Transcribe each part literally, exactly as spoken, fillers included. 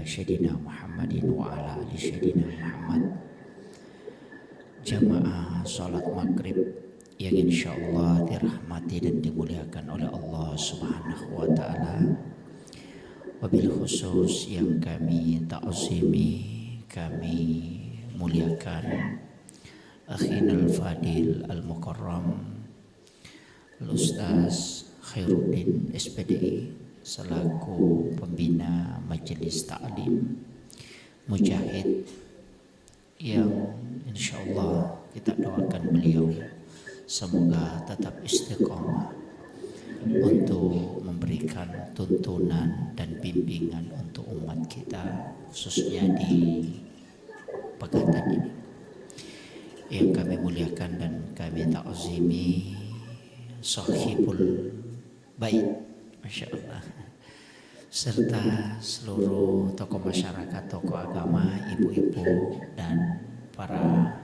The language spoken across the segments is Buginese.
Sayyidina Muhammadin wa ala ali Sayyidina Muhammad. Jamaah salat maghrib yang insyaallah dirahmati dan dimuliakan oleh Allah Subhanahu wa taala. Wabil khusus yang kami ta'zimi, kami muliakan Akhinal Fadil Al Mukarram Al Ustaz Khairuddin S P D I selaku pembina Majelis Taklim Mujahid, yang insyaallah kita doakan beliau semoga tetap istiqomah untuk memberikan tuntunan dan bimbingan untuk umat kita, khususnya di Pegatan ini. Yang kami muliakan dan kami ta'zimi, Sahibul Bait, Masya Allah, serta seluruh tokoh masyarakat, tokoh agama, ibu-ibu, dan para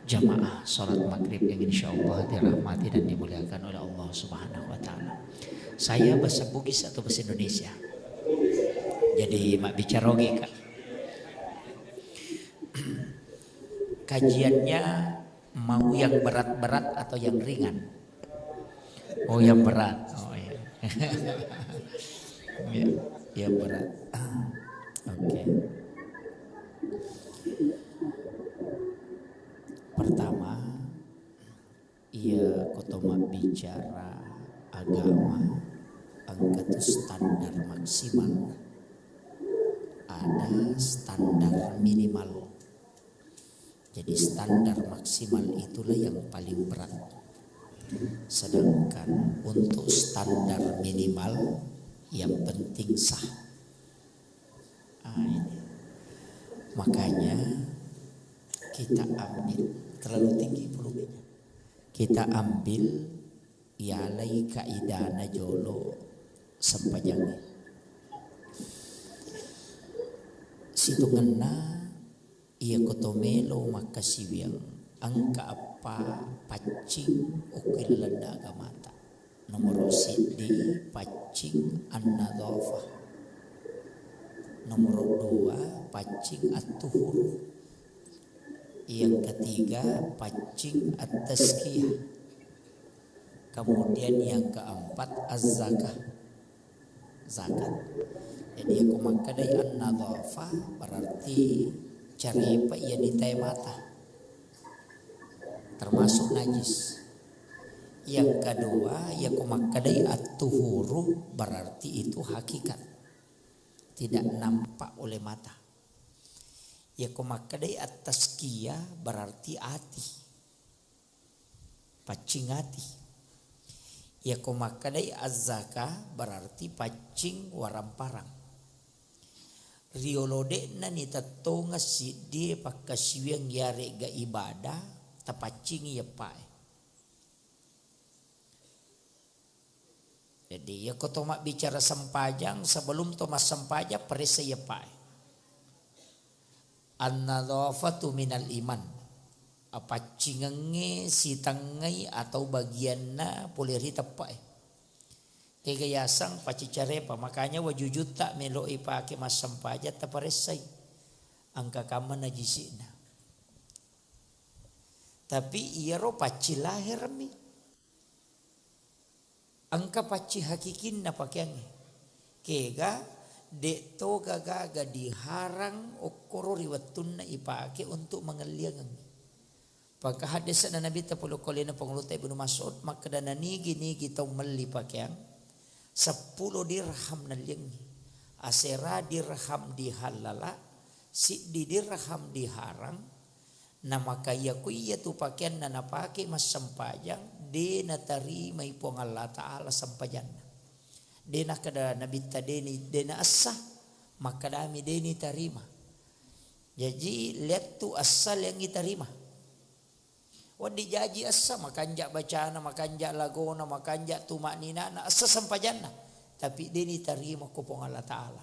jamaah salat maghrib yang insyaallah dirahmati dan dimuliakan oleh Allah Subhanahu wa taala. Saya bahasa Bugis atau bahasa Indonesia? Jadi, mak bicara oge, Kak. Kajiannya mau yang berat-berat atau yang ringan? Oh, yang berat. Oh, iya. Ya, yang berat. Oke. Pertama, iya, ko to mabbicara agama, engka tu standar maksimal, ada standar minimal. Jadi, standar maksimal itulah yang paling berat. Sedangkan untuk standar minimal, yang penting sah. Ah, ini. Makanya kita ambil, terlalu tinggi volumenya. Kita ambil, ialai kaidana jolo sempajangnge. Situngenna, iya ko to melo makkasiwiang, engka eppa paccing okko ilalenna agamata. Nomoro siddi, paccing an-nadhafah. Nomoro dua, paccing at-tuhur. Yang ketiga, paccing at-tazkiyah. Kemudian yang keempat, az-zakah. Zakat. Jadi, iya ko makkedai an-nadhafah, berarti carepa iya nitae mata. Termasuk najis. Yang kedua, iya ko makkedai at-tuhuru, berarti itu hakikat. Tidak nampak oleh mata. Iya ko makkedai at-tazkiyah, berarti ati. Paccing ati. Iya ko makkedai az-zakah, berarti paccing waramparang. Riolo de'na nitettongeng siddie pakkasiwiang iyare'ga ibadah, tapaccingi eppae. Jadi, iya ko to mabbicara sempajang, sebelum to massempajang, paressai eppae. An-nadhafatu minal iman. Apaccingengnge sitengngai atau bagianna pole ri teppe'e. Kega yaseng paccing carepa, makanya wajujutta melo ipake massempajang taparessai. Engka kamma najisi'na. Tapi iyaro paccing lahirmi. Engka paccing hakikinna pakeangnge. Kega, de'to gaga-gaga diharang okkoro ri wettunna ipake untuk mangelliangengngi. Paka haddese'na Nabitta pole okko alena Pangulutta Ibnu Mas'ud, makkeda, nanigi-nigi tau melli pakeang, seppulo dirham nalliangngi. Asera dirham dihallala, siddi dirham diharang, na maka iya ku iyatu pakeanna napake massempajang, de natarimai Puang Allah Ta'ala sempajanna. De nakkeda Nabitta, de ni, de naessa, makkedami, de nitarima. Jaji, lettu essa liangngi tarima. Wedding jaji essa, makanja bacana, makanja lagona, makanja tuma'ninana, essa sempajanna. Tapi de nitarima ko Puang Allah Ta'ala.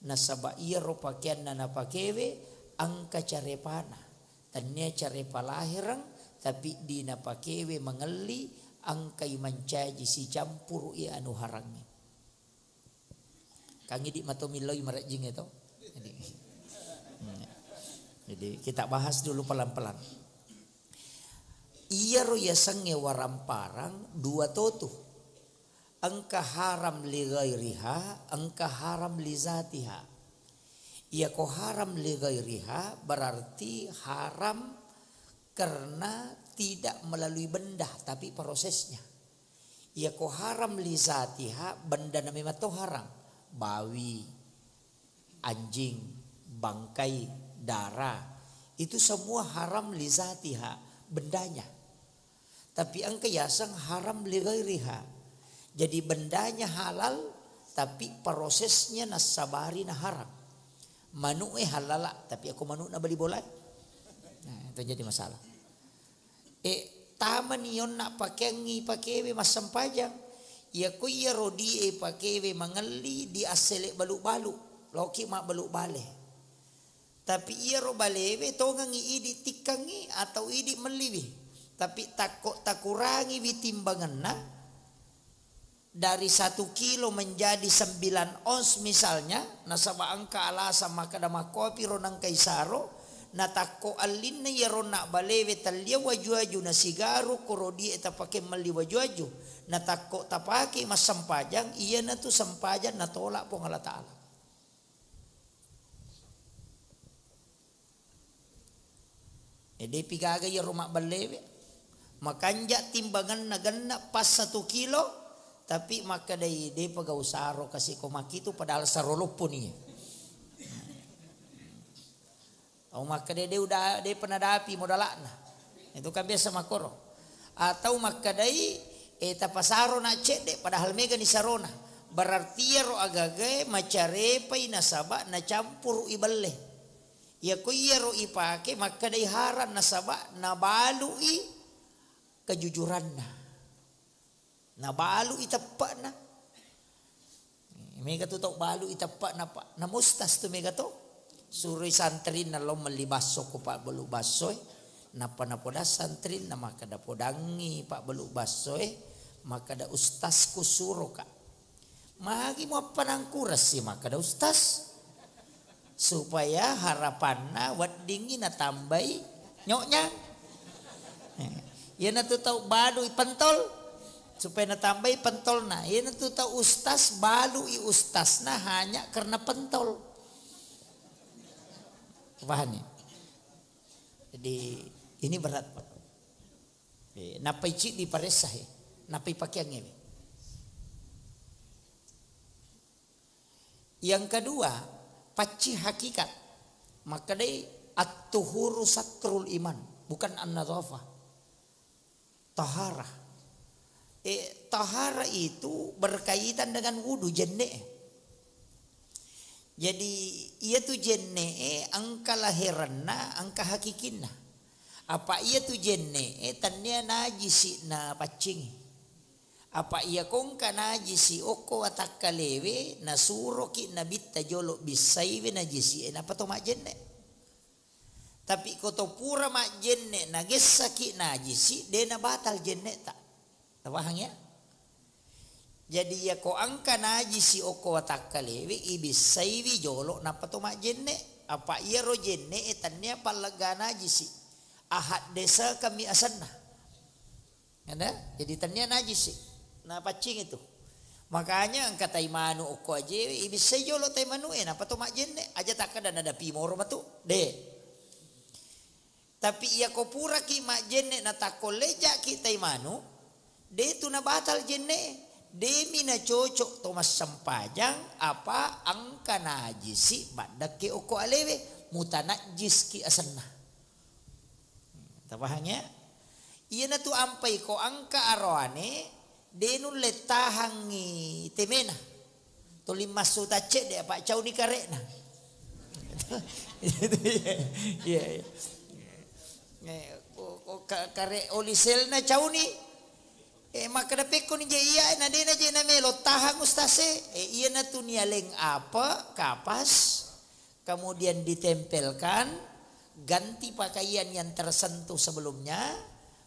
Nasaba iyaro pakeanna napakewe engka carepana. Tennia carepa lahireng, tapi de napakewe mangelli, engkai mancaji sicampuru i anu harangnge. Kang idi mato milloi marejjing itu. Jadi, hmm. Jadi kita bahas dulu pelan-pelan. Iyaro yasengnge waramparang dua totu. Engka haram li ghairiha, engka haram li zatiha. Iyako haram li ghairiha berarti haram karena tidak melalui benda, tapi prosesnya. Iyako haram li zatiha, bendana memang to haram. Bawi, anjing, bangkai, darah, itu semua haram li zatiha, bendanya. Tapi engka yaseng haram li ghairiha. Jadi bendanya halal, tapi prosesnya nassabari na haram. Manu'e halala, tapi ako manu'na bali bolae. Nah, itu jadi masalah. E, tamani yonna pakeangngi pakewe massempajang. Iyako iyaro die pakewe mangelli di assele balu-balu, loki mabbalu bale. Tapi iyaro balewe tongengi idi tikkangngi atau idi melliwi. Tapi takko takurangiwi timbangenna, dari satu kilo menjadi sembilan ons misalnya, nasaba engka alasan makkeda makkopi ro nengka isaro, natakko allinna iyaro na balewe tellia waju-waju nasigaru koro die tapake melli waju-waju, natakko tapake massempajang, iyanatu sempajang natolak Puang Allah Ta'ala. E, depi gaga iyaro mabbellewe. Makanja timbangenna genna pas satu kilo, tapi makkedai, "Depa gau saro kasi ko makkitu, padahal saro lopponi." Tau makkeda, "De uda, depa nadapi modalakna." Itu kan biasa makkoro. Atau makkedai, "E, tapasaro na cedde, padahal megani sarona." Berarti iyaro agagae macarepai nasaba nacampurui belle. Iyako iyaro ipake makkedai haram nasaba nabalu'i kejujuranna. Nabalu'i teppe'na. Mega tu tau balu'i teppe'na, Pak. Na mustas tu mega to. Suroi santrinna lao melli basso ko pabbalu bassoe. Nappa napoda santrinna makkeda, "Podangngi pabbalu bassoe." Makkeda, "Ustasku suroka." Magi muappanangkurassi makkeda ustas? Supaya harapanna weddingngi natambai nyoknya. Iyanatu tau balu'i pentol, supaya natambai pentolna. Iyanatu tau ustas balu'i ustasna hanya karena pentol. Paham ya? Jadi ini berat, Pak. Eh, nappai ciddi paressa, eh. Nappai pakeangnge, eh. Yang kedua, pacci hakikat. Makkedai at-tuhuru satrul iman, bukan an-nadhafah. Taharah. Eh, taharah itu berkaitan dengan wudu, jenne. Jadi, iyatu jenne'e engka laherenna, engka hakikinna. Apa iyatu jenne'e tennia najisi napaccingi. Apa iyako engka najisi okko watakkalewe, nasuroki nabitta jolo bissaiwe najisi'e, nappa to majjenne. Tapi ko to pura majjenne nagessaki najisi, de nabatal jenne'ta. Tapahang ya? Jadi, iyako engka najisi okko watakkalewe, ibissaiwi jolo nappa to majjenne. Apa iyaro jenne'e tennia pallegga najisi. Ahaddesekammi asenna. Ada? Jadi, tennia najisi. Napaccing itu. Makanya engka tai manu okko ajewe, ibissai jolo tai manu'e, nappa to majjenne. Aja takkeda nadapi moro matu. De. Tapi iyako puraki majjenne natakko lejaki tai manu, de tu nabatal jenne, demi nacocok to massempajang, apa engka najisi maddekke okko alewe, mutanajjiski asenna. Tapahang ya? Iyanatu ampai ko engka aroane, de nulle tahangngi temena. Tuli massu taccedde, apa cauni kare'na. Iya, iya. Eh, ko, ko ka-, kare oliselna cauni. Eh, makkeda pekkoni je iya, na dena je na melo tahang ustaz e. Eh, iyanatu nialeng apa, kapas, kemudian ditempelkan, ganti pakaian yang tersentuh sebelumnya,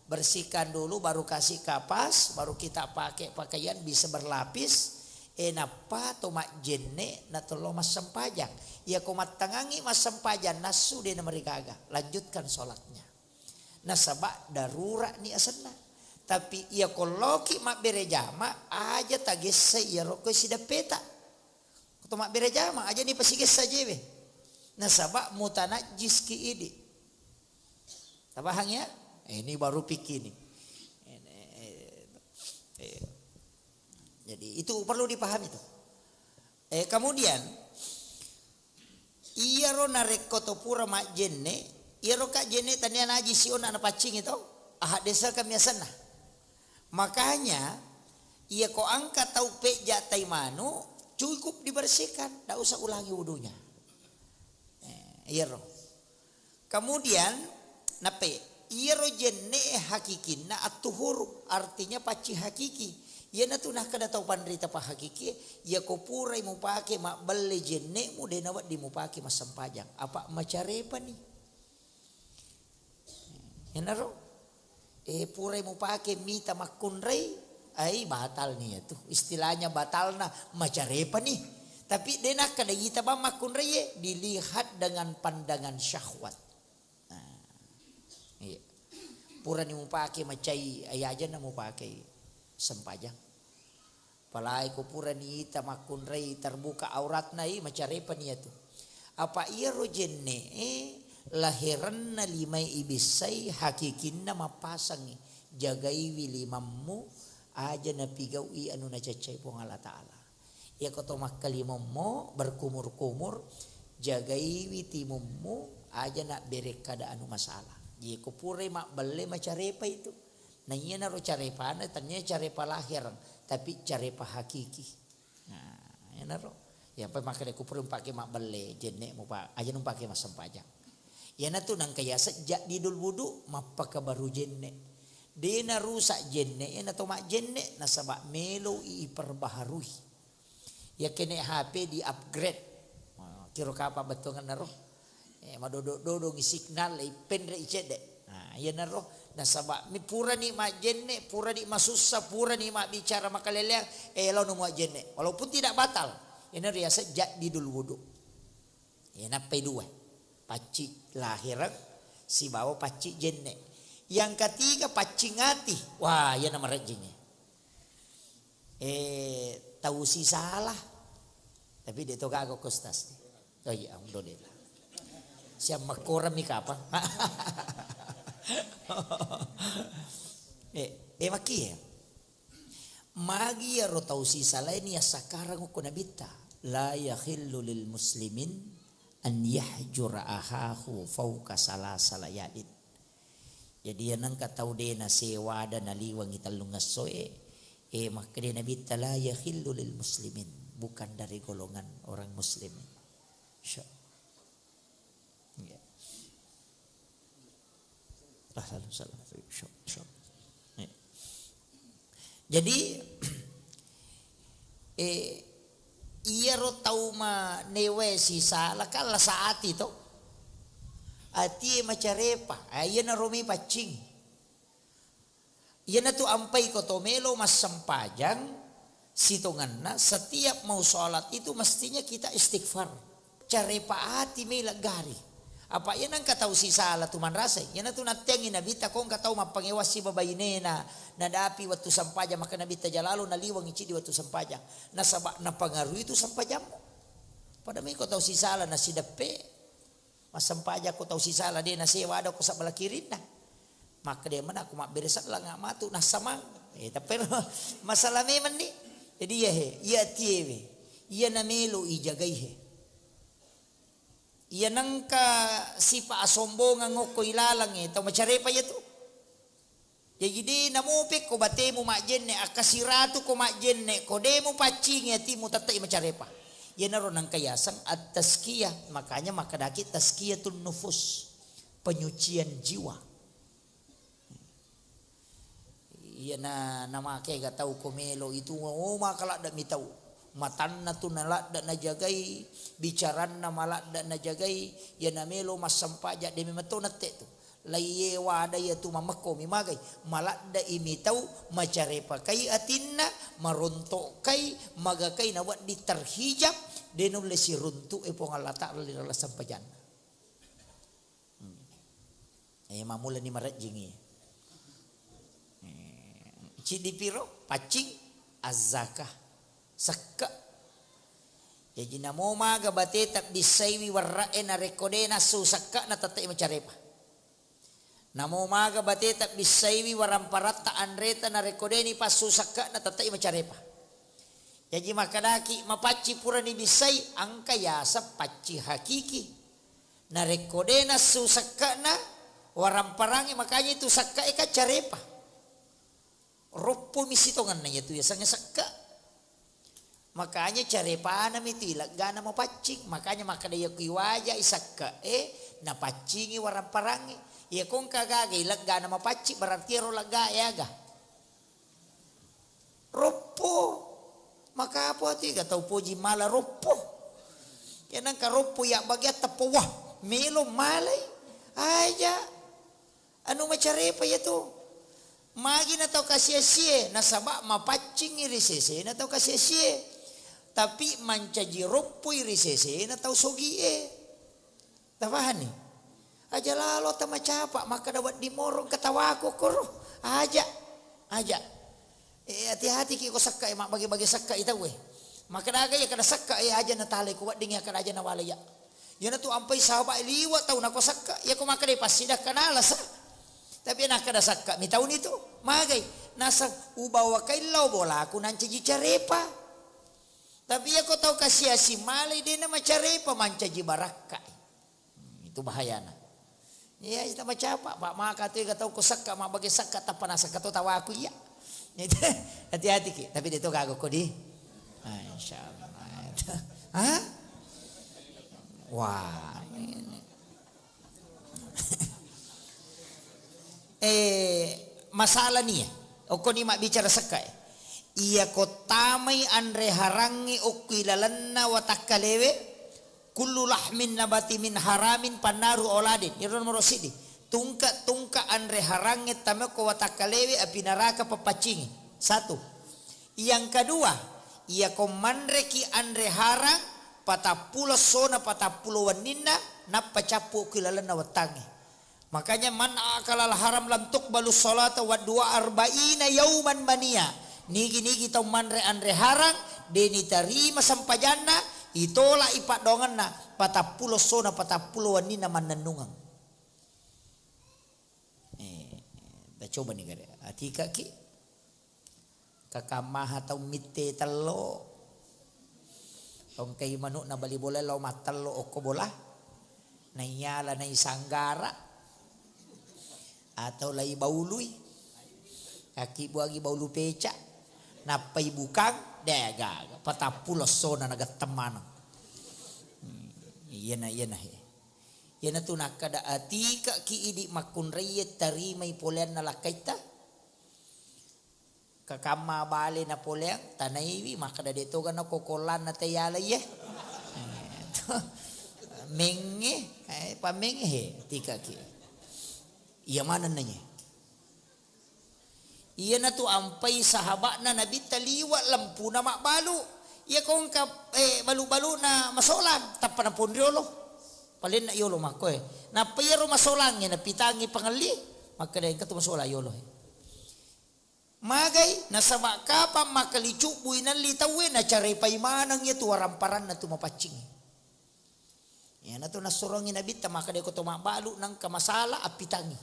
bersihkan dulu, baru kasih kapas, baru kita pakai pakaian bisa berlapis. E, nappa to majjenne na tollo massempajang. Iyako mattangangngi massempajang nassu, de namarigaga, lanjutkan sholatnya. Nasaba darurat ni asenna. Tapi iyako loki mabbere jama, aja tagessa iyaro koe sideppeta. Ko to mabbere jama, aja ni pasigessa jewe. Nasaba mutanajjis ki idi. Tabahang ya? Eh, ini baru fikih nih. Ini, eh, eh. Jadi itu perlu dipahami tuh. Eh, kemudian, iyaro narekko to pura majjenne, iyaro ka jenne tania najis siona napaccingi to, ahaddesekang miasenna. Makanya, iyako engka tau pejja tai manu, cukup dibersihkan, ndak usah ulangi wudunya. Eh, iyaro. Kemudian, nappe, iyaro jenne hakikinna at-tuhuru, artinya pacci hakiki. Iyanatu nakkeda tau panrita pahakiki, iyako purai mupake mabbelle jenne'mu, de nawedding mupake massempajang. Apa macarepani. Iyanaro. Eh, purai mupake mita makkunrai, ai batal ni iyatu. Istilahnya batalna macarepa ni. Tapi de nakkeda ita bang makkunrai e, dilihat dengan pandangan syahwat. Nah, iya. Purani mupake macai, ai aja na mupake sempajang. Apalagi ko purani ita makkunrai terbuka auratna, i macarepa ni iyatu. Apa iyaro jenne'e laherenna limae ibissai hakikinna mappasangngi, jagaiwi limammu aja napigau'i anu nacaccai Puang Allah Ta'ala. Iyako to makkalimammu berkumur-kumur, jagaiwi timummu aja nabbere kada anu masalah. Iyako purai mabbelle macarepa itu. Na iyanaro carepana, tania carepa lahir, tapi carepa hakiki. Nah, iyanaro. Yang pe makkeda kupura mupake mabbelle, jenne'mu pa, aja nupake massempajang. Iyanatu nangka yaseng jaddidul wudu, mappakabaru jenne. De narusak jenne, iyana to majjenne, nasaba melo i iperbaharui. Yakkene H P di-upgrade. Wah, kiro kapang bettuangenna ro. Eh, madodo-dodongi signal, eh, penre i cedde. Nah, iyanaro. Nasaba mi purani majjenne, purani masussa, purani mabbicara makaleleang, eh, laono muajjenne. Walaupun tidak batal. Iyanaro riaseng jaddidul wudu. Eh, nappai dua. Pacci lahireng sibawa pacci jenne. Yang ketiga, paccing ati. Wah, iyana marejjingnge. Eh, tau sisala. Tapi de to gaga ko stas. Oh iya, alhamdulillah. Siap makkorang mi kapang. Eh, eh, makkie. Magi iyaro tau sisalae ni assakkarang okko Nabitta, "La yahillu lil muslimin an yahjura ahahu fauqa salasa layalin." Jadi, iya nengka tau de nasewa ada naliwengi tellung essoe, eh, makkeda Nabitta, "La yahillu lil muslimin," bukan dari golongan orang muslimin. Insya Allah. Iya. Ahlan wa sahlan. Insya Allah. Iya. Jadi, eh, iyaro tau ma-, newe sisala kan lasa ati to. Atie macarepa, eh, iyanaro mi paccing. Iyanatu ampai ko to melo massempajang, sitongenna setiap mau sholat itu mestinya kita istighfar. Carepa ati mela gari. Apa iya nengka tau sisala tu manrasai. Iyanatu natteangi Nabitta ko engka tau mappangewang siba bainena, nadapi wettu sempajang, maka Nabitta jalalo naliwengi cidi wettu sempajang. Nasaba napangaruhi tu sempajammu. Pada meko tau sisala nasideppe. Massempajang ko tau sisala, de nasewa ada ko sabbala kirinna. Makkeda mana ko mabbere sellanga matu nassamang. Eh, tapi masalah memang ni. Jadi iya he, iya tiewe. Iya namelo ijagai he. Iya nengka sipa asombongang okko ilalang e, tau macarepa iya tu. Jaji de namopekko batemu majjenne, akkasiratu ko majjenne, ko de mupaccingi atimu tette'i macarepa. Iyanaro nengka yaseng at-tazkiyah, makanya makkedaki tazkiyatun nufus, penyucian jiwa. Iyana namake ga tau ko melo itu, oh, maka ladde mi tau. Matanna tu naladde najagai, bicaranna maladde najagai, iyana melo massempaja de memang to nette tu. Laiye wada iyatu mamekko mi magai, maladde'i mi tau macarepakai atinna, maronto'kai, magakai nawedding terhijab, de nulle siruntu'e Puang Allah Ta'ala ri laleng sempajanna. Hmm. Eh, mammulani marejjingi. Eh, ciddi piro? Paccing, azzakah, sekke'. Jaji namo maga bateta bissaiwi werre'e narekko de nassu sekke'na tette'i macarepa. Namo maga bateta bissaiwi waramparatta anreta narekko de nipassu sekke'na tette'i macarepa. Jaji makkedaki mapaccing purani bissai, engka yaseng paccing hakiki. Narekko de nassu sekke'na waramparangnge, makanya itu sekke'e kan carepa. Roppomi sitongenna iyatu yasengnge sekke'. Makanya carepanami tu ileggana mapaccing. Makanya makkeda iyako iwajai sekke'e, napaccingi waramparangnge. Iyako engka gaga ileggana mapaccing, berarti ero leggae aga? Roppo. Makapo atu ega tau poji mala roppo. Iya nengka roppo iya bagiatta po, wah, melo malai. Aja. Anu macarepa iyatu. Magi na tau kasi-asie, nasaba mapaccingi ri sesena tau kasi-asie. Tapi mancaji roppoi ri sesena tau sogie. Tafahanni? Aja lalo tamacapa, makkeda wedding moro engka tawaku koro. Aja, aja. Eh, hati-hati ki ko sekka e, mabbage-bage sekka i tau e. Makkeda aga iya kada sekka e, aja natalai ko wedding iya kada aja nawala iya. Iyanatu ampai sahabat liwa tau nako sekka, iya ko makkeda passidakka nalasa. Tapi nakkeda sekka mi tauni tu, magai. Nasa ubawa kaillau bolaku nancaji carepa. Tapi iya ko tau kasi-asi malai dena macarepa, mancaji barakka. Hmm, itu bahayana. Iya, ita macapa, Pak, maka tu ega tau ko sekka, mabbage sekka, tappa nasakka to tawaku iya. Itu, hati-hati ki, tapi de to gaga ko di. Ah, insyaallah. Hah? Wah, ini. Eh, masalah ni ya. Okko ni mabbicara sekka e. Iya ko tamai anre harangnge okko ilalenna watakkalewe, kullu lahmin nabati min haramin pannaru auladin. Iro nomoro siddi. Tungka-tungka anre harangnge tamekko watakkalewe api naraka papaccingi. Satu. Yang kedua, iya ko manreki anre harang patappulo sona patappulo wenninna nappa cappu okko ilalenna wettangnge. Makanya man akalal haram lam tuqbalu salata wa dua arba'ina yauman mania. Nigi-nigi tau manre anre harang, de nitarima sempajanna, itolak i paddoangenna, patappulo sona patappulo wenninna mannennungeng. Eh, tacoba ni gare. Atika ki. Kakammaha tau mitte tello. Tongkai manukna bali bola lao mattello okko bola. Naiyala nai sanggara. Atau lai baului. Kaki buagi baulu peca. Nappai bukang. De gaga. Patappulo sona nagetteng maneng. Hmm, iyana, iyana he. Iyanatu nakkeda atika ki idi makkunraiye tarimai poleanna lakkaitta. Kakamma bale napoleang, tanaiwi, makkeda de toga nako kollanna tei yalai ye. Menge, eh, pamenge he, tikaki. Iya manenna nye. Iyanatu ampai sahaba'na Nabitta liwa lempuna mabbalu. Iya kongka, eh, balu-baluna masolang, tappa naponriolo. Palenna yolo makko, eh. Nappa iyaro masolangnge napitangi pangelli, makkeda engka tu masolang yolo, eh. Magai, nasaba kapang makkali cubbui nalli tauwe, nacarepai maneng iya tu waramparanna tu mapaccingi. Iyanatu nassurongi Nabitta, makkeda ko to mabbalu nengka masalah, appitangi.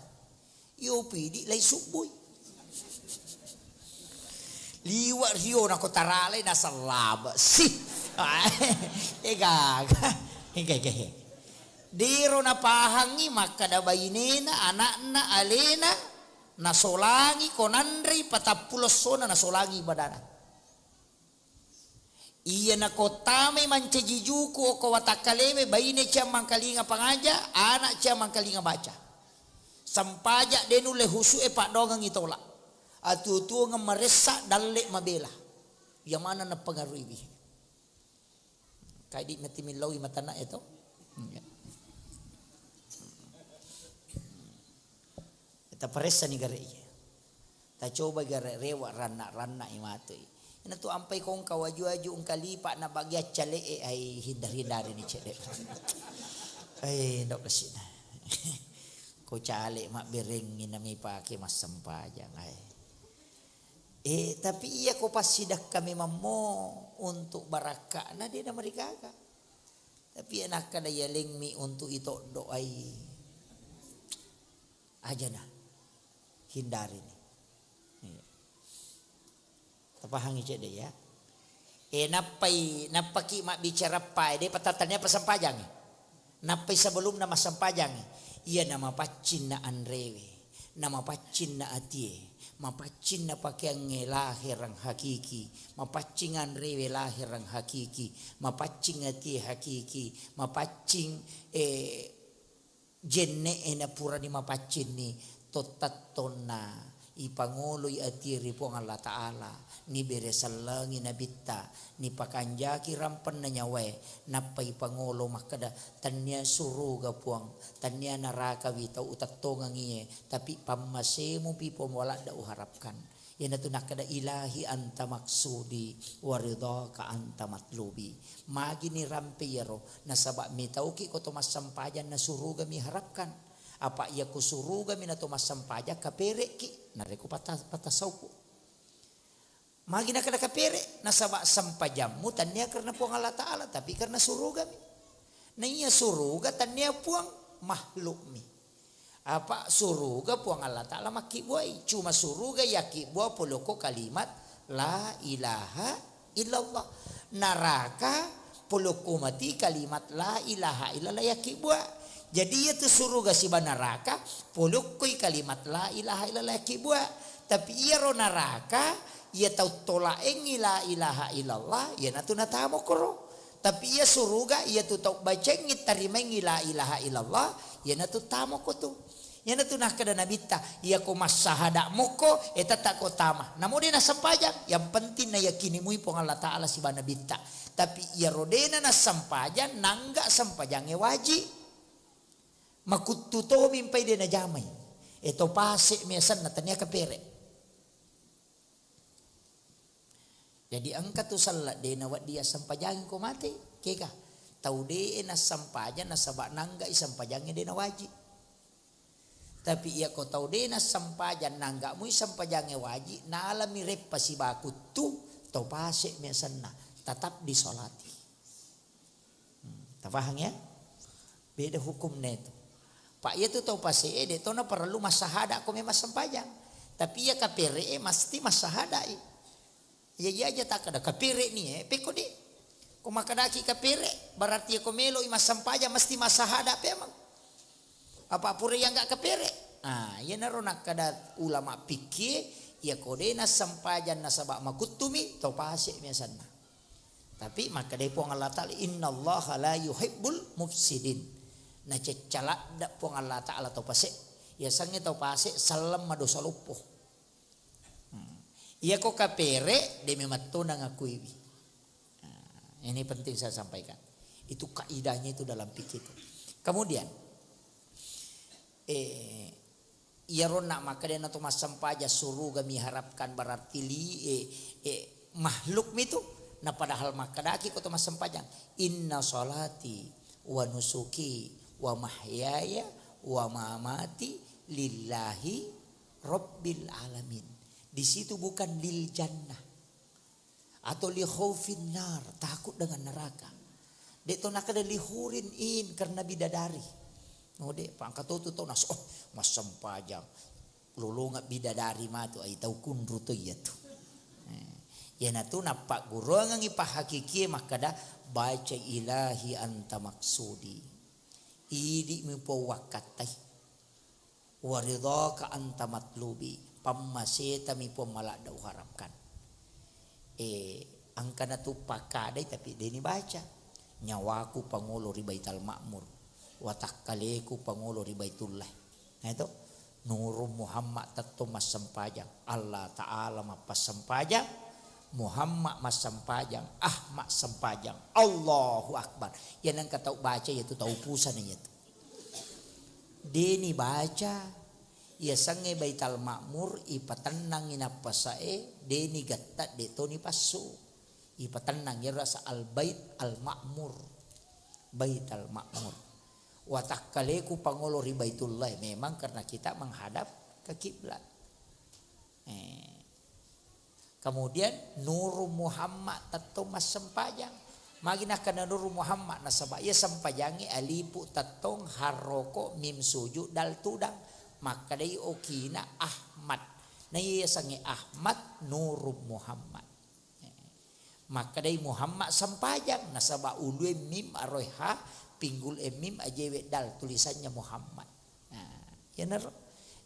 Iyo pidi lai subbui. Liwa rio nako taralai nasallaba si. Eh gaga. Ega, ega, ega. Dero napahangi makkeda bainena, anakna, alena, nasolangi ko nanrei patappulo sona nasolangi ibadana. Iya nako tamai mancaji juku okko watakkalewe, baine cia mangkalinga pangaja, anak cia mangkalinga baca. Sempaja de nulle husu e paddoangengi tola. Atuo-tuongeng maressa dalle mabela. Iya mana napengaruhi. Kaidi mati millau i matana e to. Iya. Taparessani gare iya. Tacoba gare rewa ranna-ranna i matoi. Ina tu ampai kongka waju-waju engka lipa na bagian cale e ai hindar-hindari ni cede. Ai ndok kesina. Ko cale mabberengi nami pake massempajang ai. Eh, tapi iya ko passidakka memammo untuk barakka'na de namarigaga. Tapi iya nakkada yalengmi untuk itoddo ai. Ajana. Hindarini. Iya. Tapahangi cedde ya. Eh, nappai, nappaki mabbicara pae, de patattania pasempajangi. Nappai sebelumna massempajangi. Iya namapaccinna anrewe. Namapaccinna atie. Mapaccinna pakeangnge laherang hakiki. Mapaccing anrewe laherang hakiki. Mapaccing atie hakiki. Mapaccing, eh, jenne'e na purani mapaccinni, tottattonna ipangoloi atie ri Puang Allah Ta'ala, nibere sellengi nabitta, nipakanjaki rampenna nyawae, nappa ipangolo makkeda, "Tannia suruga Puang, tannia narakawi tau utettongengie, tapi pammasemupi Puang waladda uharapkan." Iyanatu nakkeda, "Ilahi anta maksudi wa ridhaka anta matlubi." Magini rampe iyaro, nasaba mitauki ko to massempajang na surugami harapkan. Apa iya ko surugami na to massempajang kaperekki, narekko pata-, patasauku. Magi nakkeda kapere, nasaba sempajammu tannia karena Puang Allah Ta'ala, tapi karena surugami. Na iya suruga tannia Puang, makhlukmi. Apa suruga Puang Allah Ta'ala makkibbuai. Cuma suruga yakkibbua polokko kalimat la ilaha illallah. Naraka polokko mati kalimat la ilaha illallah yakkibbua. Jadi iyatu suruga siba naraka polokkoi kalimat la ilaha illallah yakkibbua. Tapi iyaro naraka, iya tau tolaengngi la ilaha illallah, iyanatu natamokoro. Tapi iya suruga, iyatu tau bacengngi tarimaengngi la ilaha illallah, iyanatu tamoko tu. Iyanatu nakkeda Nabitta, "Iyako massahada mokko, e tetta ko tama." Namo de nassempajang, yang penting nayakini mui Puang Allah Ta'ala siba Nabitta. Tapi iyaro dena nassempajang, nangga sempajangnge waji. Makuttu tomi mpai de najamai. E to pase mi asenna tania kapere. Jadi engka tu sella de nawedding assempajangi ko mate, kega? Tau de nassempajang nasaba nanggai sempajangnge de nawaji. Tapi iya ko tau de nassempajang nangga mui sempajangnge waji, nalami reppa sibaku tu to pase mi asenna, tetap disolati. Hmm, tafahang ya? Beda hukumna itu. Pak, iya tu tau pase e, de to na parellu massahada ko memang sempajang. Tapi iya kapere e mesti massahada i. Iya, iya aja takkada kapere ni e, pekko de. Ko makkadaki kapere, berarti iya ko melo i massempajang mesti massahada pemang. Apa pura iya nggak kapere? Ah, iya naro nakkada ulama fikih, iya ko de nassempajang nasaba makuttumi, to pase mi asenna. Tapi makkedai Puang Allah Ta'ala, "Innallaha la yuhibbul mufsidin." Nacecca ladda Puang Allah Ta'ala tau pase. Yasengnge tau pase selleng madosa loppo. Hmm. Iyako kapere, de memetto nangakuiwi. Nah, ini penting saya sampaikan. Itu kaidahnya itu dalam fikih itu. Kemudian, eh, iyaro na makkeda na to massempajang suruga miharapkan berarti li, eh, eh, makhluk mitu. Nah, padahal makkedaki ko to massempajang, "Inna salati wa nusuki wa mahyaya wa mamati lillahi rabbil alamin." Di situ bukan lil jannah. Atau li khaufin nar, takut dengan neraka. Dek to nakkeda li hurin in karena bidadari. No dek, pangka to tu tau nas, oh, massempajang. Lolonga bidadari matu, ai tau kunru to iya tu. Eh, iyanatu nappagguruangengi pahakikie makkeda, "Baca ilahi anta maksudi." Idi mi Puang wakkattai. Waridhaka anta matlubi, pammasetami Puang maladda uharapkan. Eh, angkana tu pakkadai tapi deni baca. Nyawaku pangolo ri Baitul Ma'mur, watakkaleku pangolo ri Baitullah. Nah itu, Nurung Muhammad tetto massempajang, Allah Ta'ala mappassempajang, Muhammad massempajang, Ahmad sempajang, Allahu Akbar. Iya nengka tau baca, iya tu tau pusana iya tu. Deni baca, Iyasengnge Baital Ma'mur, ipatennangngi nappasae, deni getta, de toni passu. Ipatennang, iyaro asa Al-Bait Al-Ma'mur. Baital Ma'mur. Watakkaleku pangolo ri Baitullah, memang karena kita menghadap ke kiblat. Eh. Kemudian Nuru Muhammad tettong massempajang. Magi nakkeda Nuru Muhammad, nasaba iya sempajangnge alifu tettong, harroko, mim sujud, dal tudang. Makkedai okina Ahmad. Na iya yasengnge Ahmad Nuru Muhammad. Eh, makkedai Muhammad sempajang, nasaba ulue mim, aroe ha, pinggul e mim, ajewe dal, tulisannya Muhammad. Nah, iyanaro.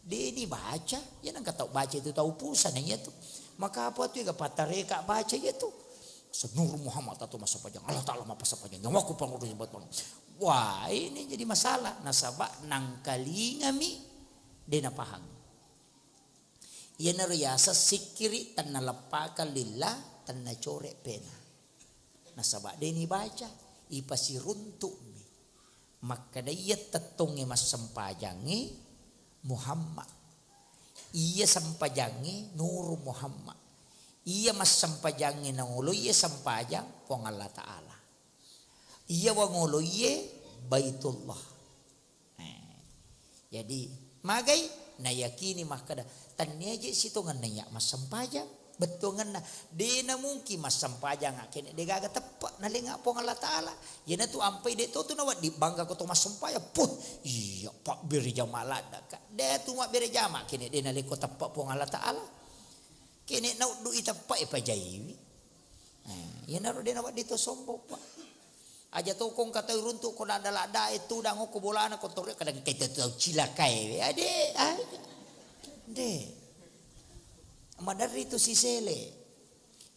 De dibaca, iya nengka tau baca itu tau pusana iya tu. Maka apa tu, ega patareka baca iya tu. Senur Muhammad atau masa pajang, Allah Ta'ala mapasa pajang, nyawaku pangurus buat pangurus. Wah, ini jadi masalah. Nasaba nangkalingami, de napahang. Iyanaro yaseng sikkiri, tenna leppakang lillah, tenna core pena. Nasaba de nibaca, ipasiruntu'mi. Makkeda iya tettongnge massempajangnge Muhammad. Iya sempajangnge Nuru Muhammad. Iya massempajangnge nangolo iya sempajang Puang Allah Ta'ala. Iya wangolo iye Baitullah. Eh, jadi, magai nayakini makkeda, "Tannia je sitongenna iya massempajang, bettuangenna, de namungkin massempajang akkene de gaga teppe nalenga Puang Allah Ta'ala." Iyanatu ampai de to tu nawedding bangga ko to massempajang. Puh, iya pabbere jama ladda ka. De tu mabbere jama kene de naleko teppe Puang Allah Ta'ala. Kene nauddu i teppe e pajaiwi. Eh, iyanaro de nawedding to sombong, Pak. Aja to ko engka tau runtu ko ladda-ladda e tudang ko bolana ko torre kadang kita tau cilaka e. Ade, ah, de. Maderri tu sisele.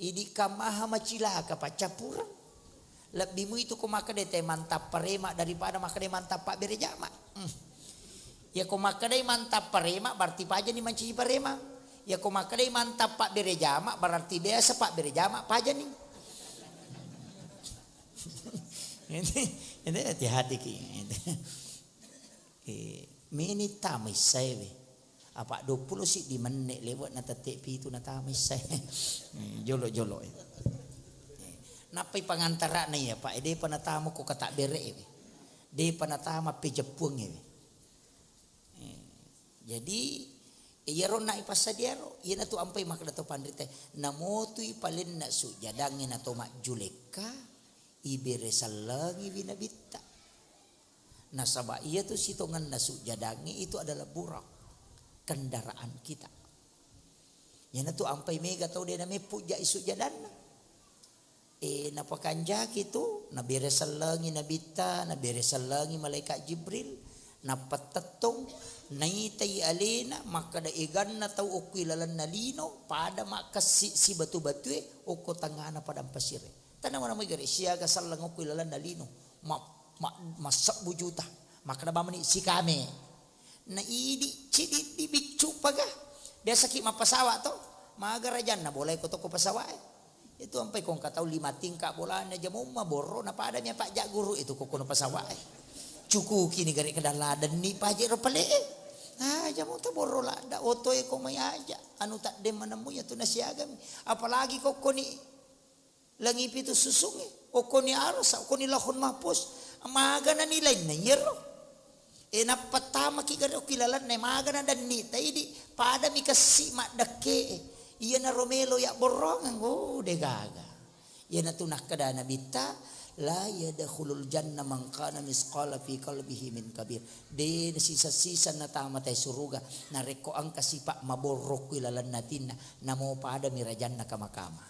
Idi kamaha macilaka paccappureng. Lebbi mui tu ko makkeda te mantap parema daripada makkeda mantap pabbere jama. Hmm. Iya ko makkedai mantap parema, berarti pajani mancaji parema. Iya ko makkedai mantap pabbere jama, berarti biasa pabbere jama pajani. Ini, ini hati-hati ki. Eh, meni tama issae we. Apa dua puluh siddi menne lewat na tette pitu na tama issae. Hmm, jolo-jolo e. Eh, nappai pangantarana iya, Pak, e, depa natama ko katabbere e we. Depa natama pejeppuang e we. Eh, jadi, iyaro na ipassadiaro, iyanatu ampai makkeda to panrita, namotui palenna sujjadangnge na to majjulekka, ibere sellengiwi nabitta. Nasaba iyatu sitongenna sujjadangnge itu adalah burak, kendaraan kita. Iyanatu ampai mega tau de nameppu jai sujjadanna. Eh, napakanjaki tu, nabere sellengi nabitta, nabere sellengi malaikat Jibril, nappa tettong, naitai alena, makkeda eganna tau okko ilalenna lino, pada makkessi sibatu-batue okko tengngana padang pasire. Tanna mana mai gare siaga selleng okko ilalenna lino, ma-, ma-, massebbu juta, makkeda bamani sikame. Na idi cididdi biccu paga. Biasaki mappasawa to, maga rajanna bolai ko toko pasawae. Itu ampai ko engka tau lima tingka bolana jamumma borro na pada mi apa jagguru itu ko kono pasawae. Cukuki ni gare kedang ladenni paje ro pale e. Ah, jamu to borro ladda oto e ko mai aja. Anu tadde manemmu ya tu nasiagami. Apalagi ko koni langi pitu susungnge, okkoni arasa, okkoni Lauhul Mahfuz, magana nilainna iyaro. E, nappa tamaki gare okki lalenna, magana danni taidi, padami kessi maddekke e. Iyanaro melo ya borrongeng, oh, degaga. Iyanatu nakkeda Nabitta, "La yadkhulul janna man kana misqala fi qalbihi min kabir." De sisa-sisa natama tai suruga, narekko engka sipa maborro okki lalenna atinna, namo padami rajanna kama-kama.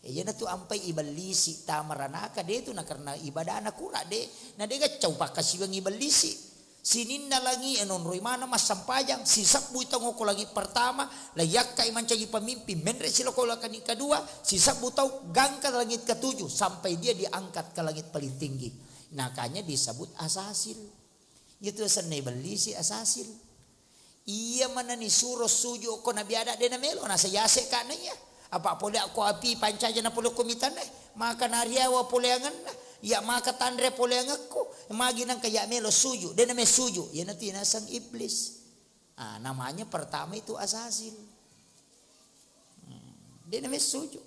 Iyanatu ampai ibellisi tama ranaka, de tu nakarena ibadana kura de, na de gaccau pakkasiwiang ibellisi. Sininna langi e nonroi maneng massampajang, sisebbui tau ngoko langit pertama, laiyakkai mancaji pemimpin, menre siloko langit kedua, sisebbu tau gangka langit ketujuh, sampai dia diangkat ke langit paling tinggi. Nakanya disebut asasil. Itu asenna ibellisi asasil. Iya manani suro suju okko Nabi Adam de namelo, nasa yase ka na iya. Apa pole ko api pancaja na pole ko mitane, maka nariawa poleangenna, ya maka tanre poleangekku, magi nangka ya melo suju, de name suju, iyanatu naseng iblis. Ah, namanya pertama itu Azazil. Hmm, de' namessuju.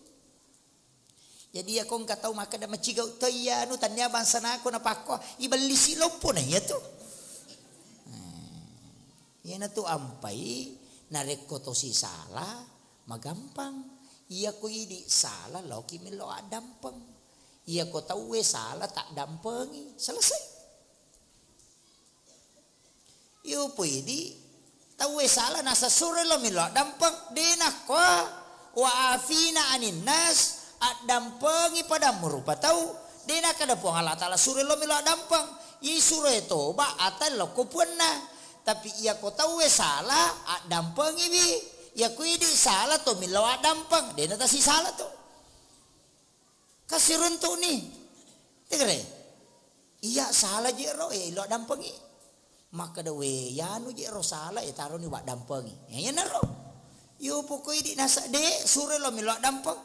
Jadi, iya ko engka tau makkeda, "Macigau toi iya anu, tannia bangsanako napakko, ibellisi loppo na iya tu." Hmm, iyanatu ampai, narekko to sisala, magampang. Iya ko idi sala, laoki mello addampeng. Iya ko tauwe sala, taddampengi. Selesai. Iyo poidi tauwe sala nasessuro lo melo addampeng, de nakko wa afina anin nas, addampengi padammu rupa tau, de nakkeda Puang Allah Taala suro lo melo addampeng, isuro toba ata lokko puanna. Tapi iya ko tauwe sala, addampengiwi, iya ko idi sala to melo addampeng, de natasisala to. Kasiruntu'ni. Tegere. Iya sala je ro, eh, ilo dampengi. Makkeda we, yanu je ro sala, eh, taroni wa dampengi. Eh, iyanaro. Yo pokoi di nasa de, suro lo milo dampeng.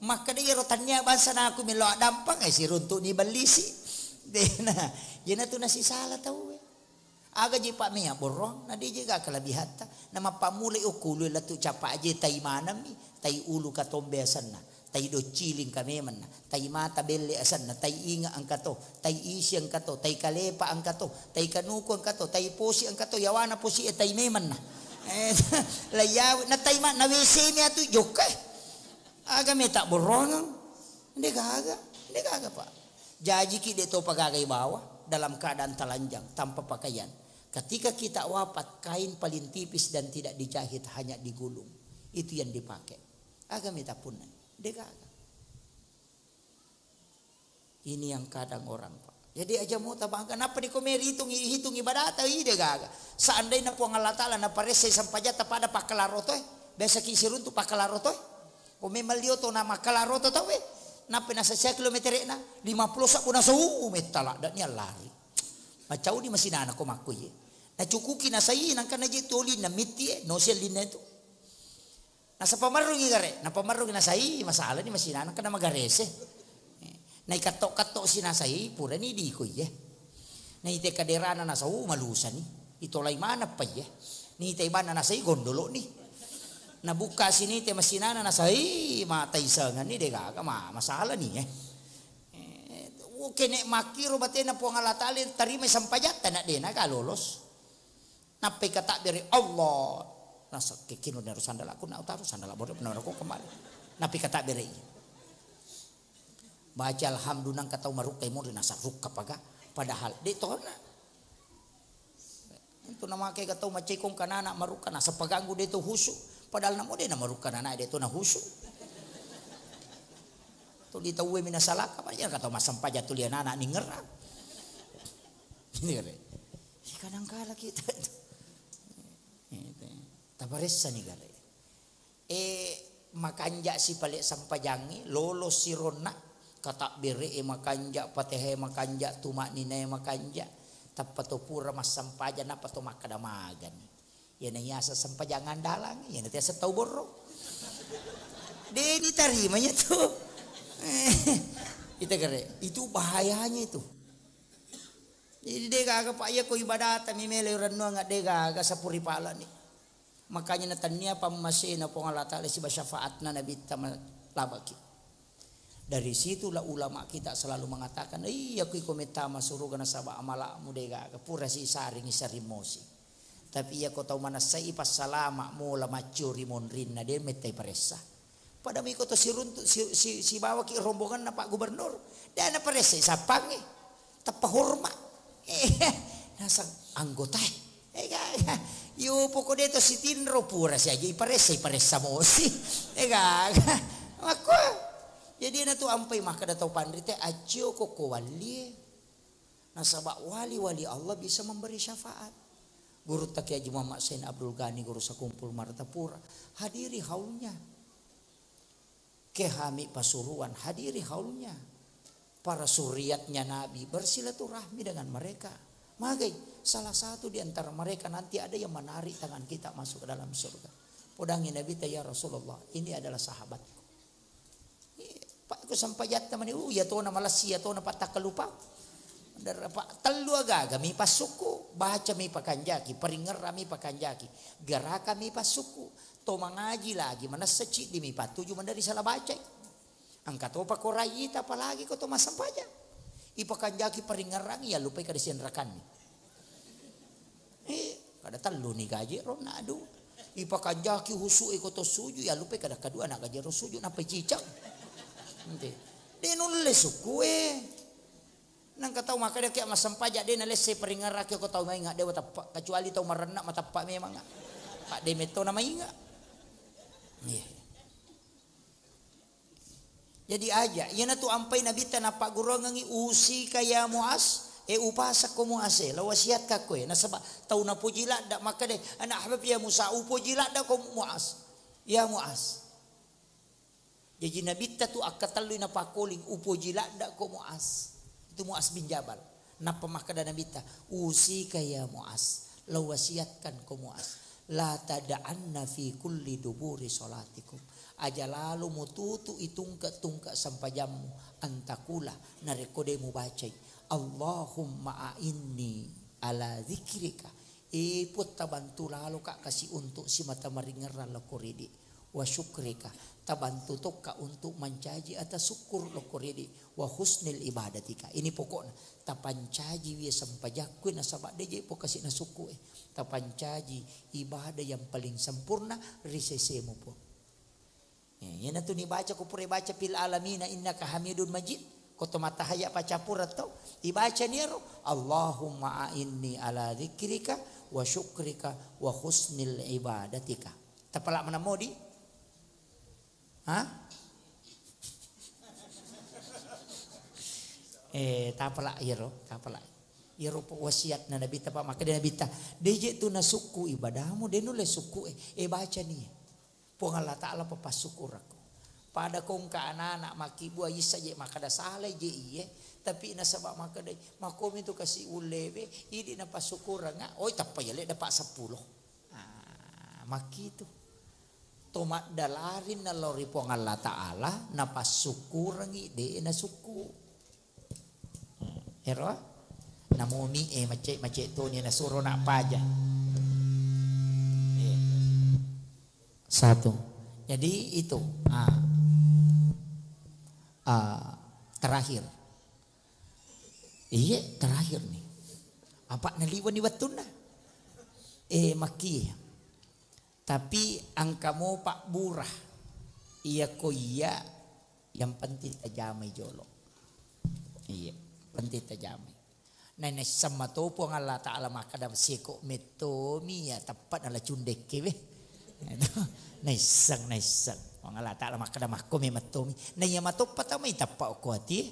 Makkeda iyaro tannia bangsa naku milo dampeng, eh, siruntu'ni bellisi. Dena. Iyanatu nasisala tauwe. Aga je pa mea borong, na de je ga kelebihatta. Na mappammulai ukkulu lettu capa aje tai manammi, tai ulu katombe asenna, tai docciling ka memenna, tai mata belle asenna, tai inga engka to, tai isi engka to, tai kalepa engka to, tai kanuku engka to, tai posi engka to, yawana posi e tai memenna. Eh, la yawe, na tai ma-, na W C mi atu jokka e. Aga meta borongeng? Nde gaga, nde gaga, Pak. Jajiki de topa gaga ibawa dalam keadaan telanjang, tanpa pakaian. Ketika kita wafat, kain paling tipis dan tidak dijahit, hanya digulung. Itu yang dipakai. Aga meta punna? Nde gaga. Ini yang kadang orang, Pak. Jadi aja mau tabangga, napa di komeri hitung, hitung ibadata, ide gaga. Seandainya Puang Allah Taala naparessai sampajata pada pakkalaroto e, biasa ki siruntu pakkalaroto e. Ko memang lio to na makkalaroto tau e. Napa na sassia kilometer na? Lima puluh sabbu na sau, uh, mettala, dak ni allari. Macau di masinana ko makku ye. Na cukuki na sai, nangka na je toli na mitti e, no sellinna itu. Nasaba marrungi gare, napamarrungi nasai, masalani masinana kena magarese. Eh, naikatto-katto si nasai, purani diko iye. Naite kaderana nasau malusani. Itolai manappa iye. Nite banna nasai gondoloni. Nabukka sinite masinana nasai, mata isenganni degaga ma-, masalani, eh. Eh, oke, nek makkiro batena Puang Allah Taala, tarimai sampajatta, nak dena ga lolos. Nappai katabbere, Allah. Nasakke kino nero sandalaku, na utaru sandala bodoh, na roko kembali. Nappai katabbere iya. Baca alhamdulillah, engka tau marukkai monri, nasarukka paga. Padahal, de tona. Itu namake ka tau macekong kanana marukka, nasapaganggu de to husu. Padahal namo de na marukka nana, de to na husu. Tuli tauwe mina salaka, apa iya ka tau massempajang tuli anak-anak ningerang. Ini kare. Eh, kadangkala kita itu. Itu. Taparessani gare. Eh, makanja si pale sempajangi, lolo sironna, katabbere e makanja, patehe makanja, tumakninae makanja, tappa to pura massempajang, napa to makkada magani. Iyana iyaseng sempajang andalang, iyana tiaseng tau borro. De ditarimanya tu. Kita gare, itu bahayanya itu. Jadi, degaga, Pak, iya ko ibadata mi melo rennuang, degaga sapuri palani. Makanya natannia pammasena Puang Allah Taala siba syafaatna Nabitta ma-, labaki. Dari situlah ulama kita selalu mengatakan, "Iya, kui ko mettama suruga nasaba amalakmu degaga, pura si saring, saring mosi." Tapi iya ko tau manessai passalama mola maccio ri monrinna, de mettai paressa. Pada miko to siruntu-, si-, si-, sibawaki rombonganna Pak Gubernur, de naparessai sappangnge. Tappa hormat. Eh, nasang anggotae. Eh, ga, ga. Yo, poko de to sitinro pura siaja iparessa, iparessa mosi. Eh, ga, ga. Makko. Jadi na tu ampai makkada tau panrite, "Accio ko ko wallie." Nasaba wali-wali Allah bisa memberi syafaat. Guru Taki Haji Muhammad Sain Abdul Ghani, Guru Sekumpul Martapura, hadiri haulnya. Kehami Pasuruan, hadiri haulnya. Para suriatnya Nabi bersilaturahmi dengan mereka. Magai, salah satu di antara mereka nanti ada yang menarik tangan kita masuk ke dalam surga. Podangi Nabitta, "Ya Rasulullah, ini adalah sahabatku." Iya, Pak, ku sampajatta mani, uh, iya tona malassi, iya tona pattakkalupang. Darapa tellu agaga mi passukku, baca mi pakanjaki, paringerra mi pakanjaki, geraka mi passukku, to mangaji lagi manessa ciddi mi pattuju mandari sala bacai. Engka topa ko rayita apalagi ko to massempajang. Ipakanjaki paringerrangi yallupai kada sianrakanni. Eh, kada tellu ni gaji ro nadu. Ipakanjaki husu e ko to suju yallupai kada kadua na gaji ro suju nappai cicak. Ente. De nulle sukku e. Nangka tau makkeda ke massempajang de nalesse paringerraki ko tau mainga dewa teppa, kecuali tau marenna mateppa memang. Pak de metto na mainga. Iya. Jadi aja, iyanatu ampai Nabitta nappagguruangengngi, "Usika ya Muaz, e upasakko Muaz e, la wasiatkakko e." Nasaba tau napoji ladda makkeda, "Ana ahbab ya Musa, upoji ladda ko Muaz." Ya Muaz. Jaji Nabitta tu akkatellui napakkoling, "Upoji ladda ko Muaz." Itu Muaz bin Jabal. Nappa makkeda Nabitta, "Usika ya Muaz, la wasiatkan ko Muaz, la tada'anna fi kulli duburi salatikum." Aja lalo mututu itungke-tungke sempajammu, antakula narekko de mubacai, "Allahumma a'inni ala dzikrika." E Puang, tabantu laloka kasi untuk simata maringerrang lokko ridi. Wa syukrika, tabantu tokka untuk mancaji ata syukur lokko ridi. Wa husnil ibadatika. Ini pokokna. Tapancaji wie sempajakku nasaba de je pokasi nasukku e. Tapancaji ibadah yang paling sempurna ri sesemu Puang. Eh, iyanatu nibaca ko pura baca fil alamina innaka hamidun majid. Ko to matahaya pacapuran to. Ibaca niro, "Allahumma a'inni ala dzikrika wa syukrika wa husnil ibadatika." Tapala mana modi? Ha? Eh, tapala iyaro, tapala. Iyaro po wasiat na Nabi ta, Pak, maka dia Nabi ta, "De je tu nasukku ibadahmu, de nulle sukku e, e baca ni." Puang Allah Ta'ala papassukkurakko. Pada kongka anak-anak makkibua isa je makkada salai je iye, tapi nasaba makkada makomi tu kasi ullewe, idi napassukkuranga, oi tappa yale dapat sepuluh. Ah, makkitu. To maddalarin nalori Puang Allah Ta'ala, napassukkurangi de nasukku. Ero? Namomi e macet-macet toni nasuro nak paja. Eh. Satu. Jadi itu. Ah. Ah, terakhir. Iya, terakhir nih. Apa naliwani wettunna? Eh, makki. Tapi engka mo pabbura. Iya ko iya, yang penting tajamai jolo. Iya, penting tajamai. Na naisseng mato Puang Allah Ta'ala makkada seko mettomi ya teppa nala cundekke we. Naisseng, naisseng. Puang Allah Ta'ala makkada makko me mettomi. Na iya matoppa tamai teppa okko ati.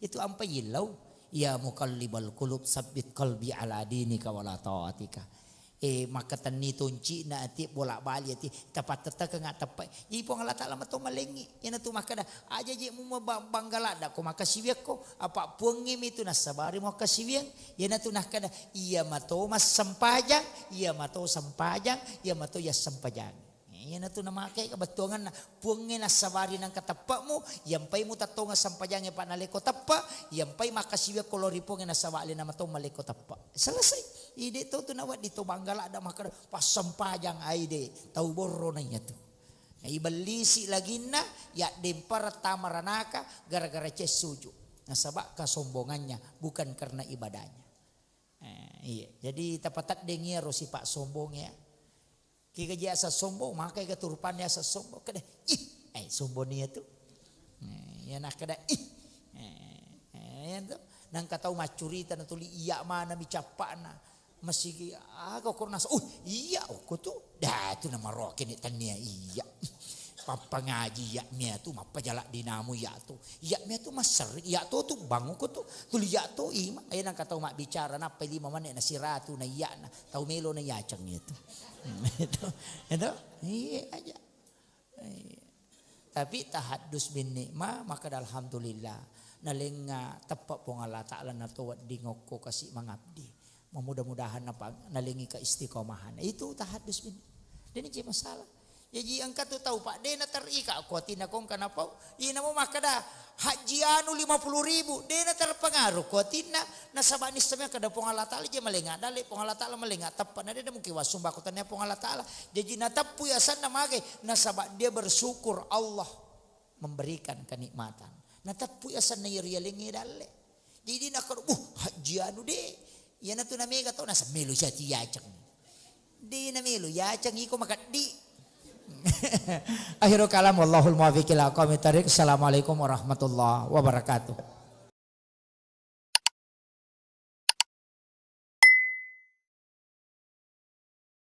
Itu ampai illau. Ya muqallibal qulub, sabbit qalbi ala dinika wala taatika. Eh, makkatenni tonci'na ati, bolak-balik ati, tapattettekeng teppa. Jadi Puang Allah Ta'ala mato malengi. Iyanatu makkada, aja je mu mabangga ladda ko makkasiwiakko, apa Puangnge mitu nassabari makkasiwiang. Iyanatu nakkada, iya mato massempajang, iya mato sempajang, iya mato yassempajang. Iyanatu namakai kebetuanganna. Puangnge nassabari nangka teppe'mu, yampai mutattongeng sempajangnge pa naleko teppe, yampai makkasiwiakko lao ri Puangnge nasaba alena mato maleko teppe. Selesai. Ide to tu nawedding to bangga ladda makkada passempajang aide tau borro na iyatu. Ibellisi laginna yaddempareng tama ranaka gara-gara cessuju. Nasaba kesombongannya bukan karena ibadahnya. Eh, iya. Jadi tapateddengi iyaro sifat sombong ya. Kiga ji asa sombong, makai ga turupanni asa sombong. Kede, ih, eh, sombong nia tu. Eh, iya nakkeda, ih. Eh, eh, iya tu. Nangka tau maccurita natuli iya mana mi cappana. Masigi, aga ko nasa, oh, iya, okko tu. Dah, tu namaroke ni tania iya. Pappangaji iya mia tu, mappajala dinamu iya tu. Iya mia tu masserri, iya to tu banguko tu. Tuli iya to ima. Ayo nangka tau mabbicara, nappai lima menit na siratu na iya na. Tau melo na yaceng itu. Itu, itu, iya aja. Iya. Tapi tahaddus bin nikmah, maka alhamdulillah. Nalenga teppe Puang Allah Ta'ala nato wedding okko kasi mangabdi. Memudah-mudahan napa-, nalengi keistiqomahan. Itu tahaddus bin. Deni je masalah. Jaji engka tu tau, Pak, de' naterika ko atinna kongka napau. Ina mo makkeda, "Hajji anu lima puluh ribu," de' naterpengaruh ko atinna, nasaba nisseng kada Puang Allah Taala je malenga dalle, Puang Allah Taala malenga teppa, na de' mungkin wassumbako tania Puang Allah Taala. Jaji nateppui asenna mage, nasaba dia bersyukur Allah memberikan kenikmatan. Nateppui asenna iya rialengnge dalle. Jadi nakkeda, "Buh, hajji anu de." Iyanatu namega tau nasaba melo siati yaceng. De' namelo yaceng iko makeddi. Akhirul kalam, wallahul muwaffiq ila aqwamit thariq. Assalamualaikum warahmatullahi wabarakatuh.